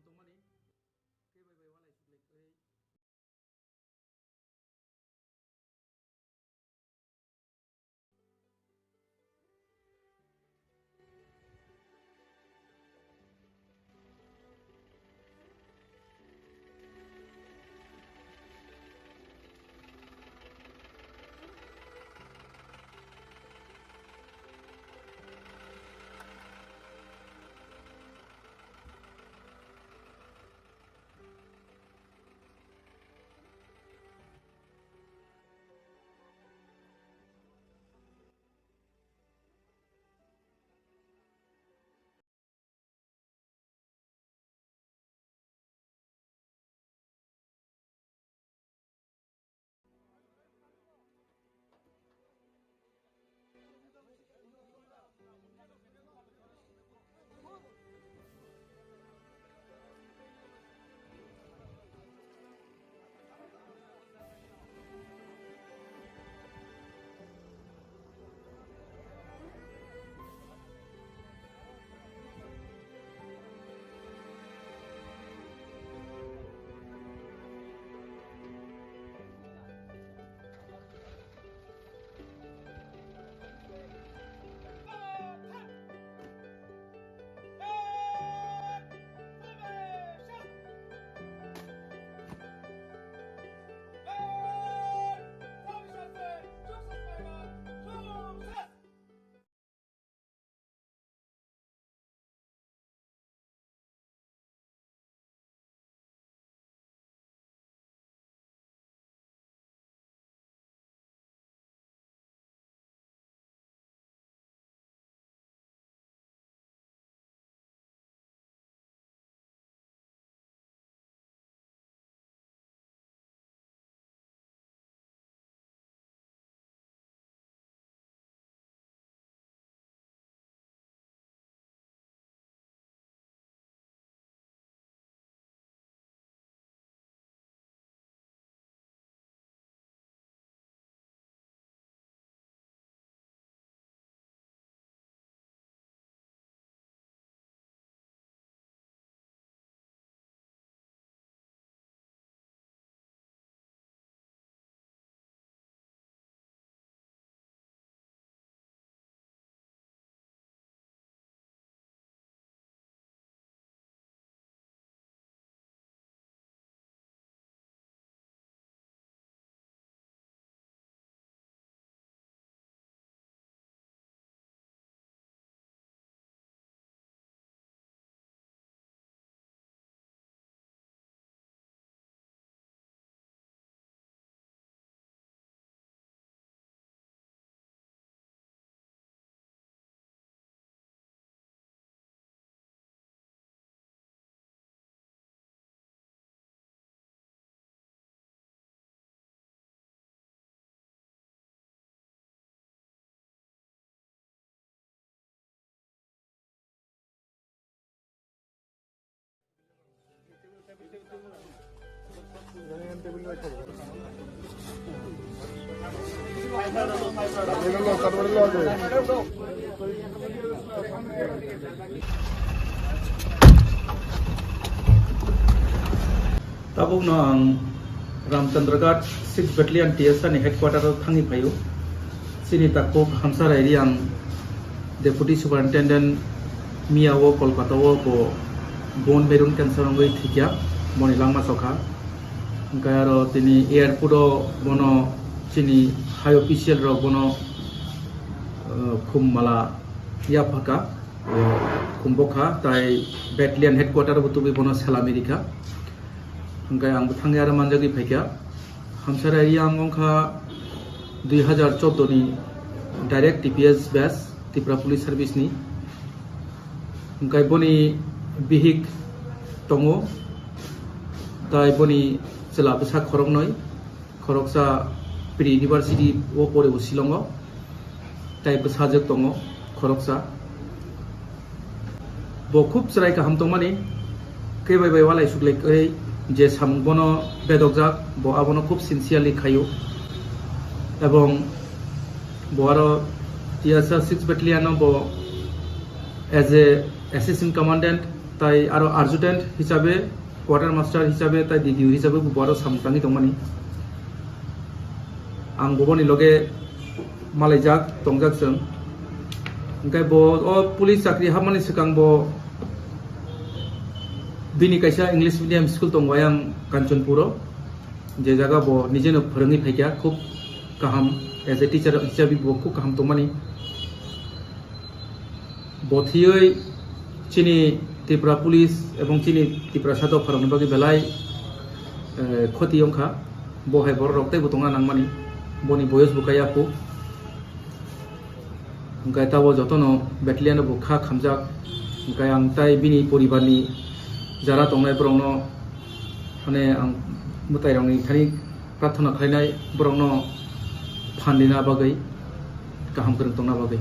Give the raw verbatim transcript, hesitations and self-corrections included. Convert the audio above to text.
Tongmani, khe bai bai walai suglai kwrwi. Tabukno ang Ramchandraghat six Battalion T S R ni headquarter o thangwi phaio. Chini takhuk Hamsa Rai Reang Deputy Superintendent miya o Kolkata o bo bone marrow cancer wngwi thwikya, boni langma sokha. Hwnkhe aro tini airport o bono chini high official rok bono, uh, khum mala yaphaka, uh, khum bokha, tai battalion headquarter bo tubui bono salami rikha. Hwnkhe ang bo thangwi aro manjagwi phaikha. Hamsa Rai Reang wngkha dui hazar chordo ni direct T P S batch, Tripura Police Service ni. Hwnkhe boni bihik tongo, tai boni chwla bwsa khoroknwi, khoroksa Pre University o pore o Shillong o. Tai bwsajwk tongo khoroksa. Bo khub chwrai kaham tongmani, khe bai bai walai suglai kwrwi je samung bono bedokjak, bo abono khub sincerely khaio. Ebong bo aro T S R six Battalion o bo as a Assistant Commandant Tai aro adjutant hisabe, quarter master hisabe, tai D D O hisabe bo aro samung tangwi tongmani. Ang boboni loge malaijak, tongjak chwng. Hwnkhe bo o police chakri hapmani swkang bo bini kaisa English medium school tongo ayang Kanchanpuro, je jaga bo nijeno phwrwngwi phaikha, khub kaham, as a teacher hisabe bo khub kaham tongmani. Bo thwiwi chini Tripura Police ebong chini Tiprasa dopharokni bagwi belai, eh, khoti wngkha. Bo hai bororok teibo tongna nangmani, boni boyos bo kaya kho. Hwnkhe tabo jotono battalion bo kha khamjak. Hwnkhe ang tai bini poribarni jara tongnai borokno, mane, ang mwtairokni thani prarthana khlainai, borokno phan rina bagwi, kaham kwrwng tongna bagwi.